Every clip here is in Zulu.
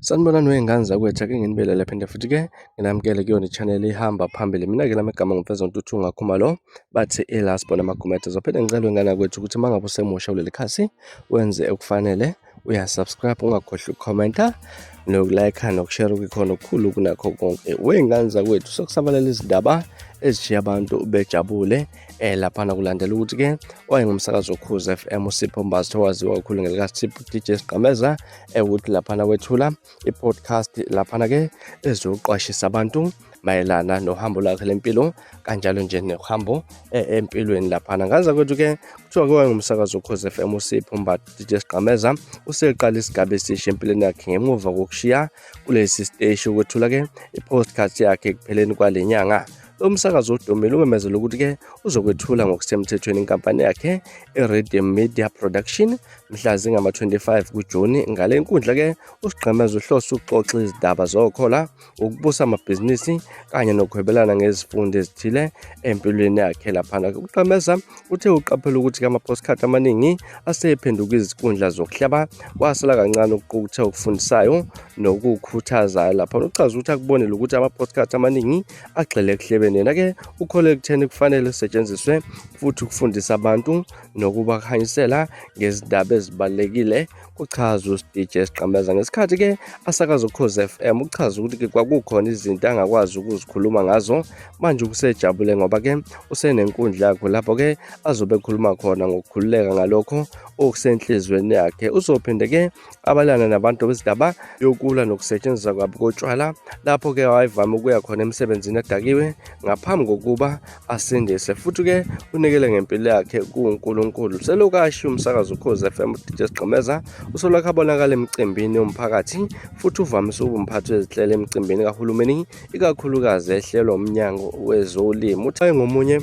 Sanibonani wey'ngane zakwethu, ake nginibelele phinde futhi-ke nginamukele kuyona i-channel ihamba phambili. Mina-ke lami igama nguMfeza Ntuthu Ngakhumalo, bathi i-last born amaGumede. Zophinde ngicela wengane yakwethu ukuthi uma ngabe usemusha kuleli khasi wenze okufanele, uyasubscribe, ungakhohlwa ukukhomenta nokulayikha nokushare okukhona okukhulu kunakho konke. Wey'ngane zakwethu, sekusabalala izindaba ezishiya abantu bejabule laphana kulandela ukuthi-ke wayengumsakazi woKhozi FM uSipho Mbatha owaziwa kakhulu ngelikaSipho DJ Sigqameza ewukuthi laphana wethula i-podcast laphana-ke ezoqwashisa abantu mayelana nohambo lwakhe lempilo kanjalo nje nohambo empilweni laphana. Ngaza kwethu-ke kuthiwa ke wayengumsakazi woKhozi FM uSipho Mbatha DJ Sigqameza useqala isigaba esisha empilweni yakhe ngemuva kokushiya kulesi siteshi ukwethula-ke i-podcast yakhe ekupheleni kwale nyanga. Lo msakazo odumile umemezele ukuthi-ke uzokwethula ngokusemthethweni inkampani yakhe i-Rhythm Media Production mhla zingama-25 kuJuni. Ngale nkundla-ke uSigqemeza uhlose ukuxoxa izindaba zokhola, ukubusa amabhizinisi kanye nokuhwebelana ngezifundo ezithile empilweni yakhe laphana. UGqemeza uthe uqaphela ukuthi-ke ama-postcard amaningi asephenduka izinkundla zokuhlaba, kwasala kancane ukuqukethe okufundisayo nokukhuthazayo laphana. Uchaza ukuthi akubonile ukuthi ama-postcard amaningi agxile ekuhlebeni. Yena-ke ukholelwa ekutheni kufanele kusetshenziswe futhi ukufundisa abantu nokubakhanyisela ngezindaba ezibalulekile, kuchaza uSDJ Sigqameza. Ngesikhathi-ke asakaza uKhozi FM, uchaza ukuthi-ke kwakukhona izinto angakwazi ukuzikhuluma ngazo, manje usejabule ngoba-ke usenenkundla yakhe lapho-ke azobe ekhuluma khona ngokukhululeka ngalokho okusenhliziyweni yakhe. Uzophinde-ke abalana nabantu bezindaba yokulwa nokusetshenziswa kwabo kotshwala, lapho-ke wayevame ukuya khona emsebenzini adakiwe ngaphambi kokuba asindise, futhi-ke unikele ngempilo yakhe kuNkulunkulu. Selokhu ashiya umsakazo uKhozi FM, uDJ Sigqemeza usolokhu abonakala emicimbini yomphakathi futhi uvamise ukuba umphathi wezinhlelo emicimbini kahulumeni, ikakhulukazi ehlelwa uMnyango weZolimo. Uthi wayengomunye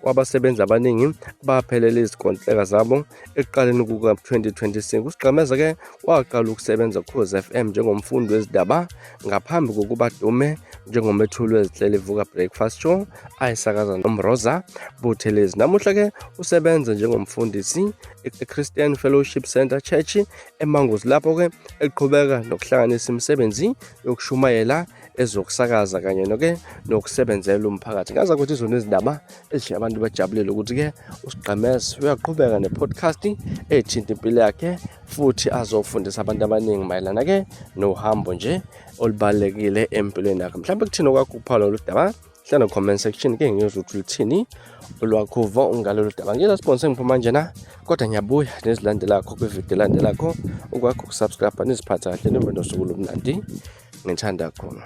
wabasebenzi abaningi baphelela izikontileka zabo ekuqaleni kuka-2026. USigqemeza-ke waqala ukusebenza kuKhozi FM njengomfundi wezindaba ngaphambi kokuba adume njengomethuli wezinhlelo iVuka Breakfast Show ayisakaza noMroza Buthelezi. Namuhla-ke usebenza njengomfundisi e-Christian Fellowship Center Church eManguzi, lapho-ke eqhubeka nokuhlanganisa imisebenzi yokushumayela, ezokusakaza kanye noke nokusebenzela umphakathi. Ngaza ukuthi izona izindaba ezishiya abantu bajabulele ukuthi-ke uSigqemeza uyaqhubeka ne-podcast ethinta impilo yakhe futhi azofundisa abantu abaningi mayelana-ke nohambo nje olubalulekile empilweni yakhe. Mhlawumbe kuthini okwakho ukuphawula lolu daba, hlala comment section ke ngiyozwa ukuthi luthini olwakho uvo ngalolu daba. Ngila sponsor ngiphuma njena, kodwa ngiyabuya nezilandelakho kwividiyo elandelakho. Okwakho ukusubscribe, niziphathe kahle, nibe nosuku olumnandi. Ngithanda khona.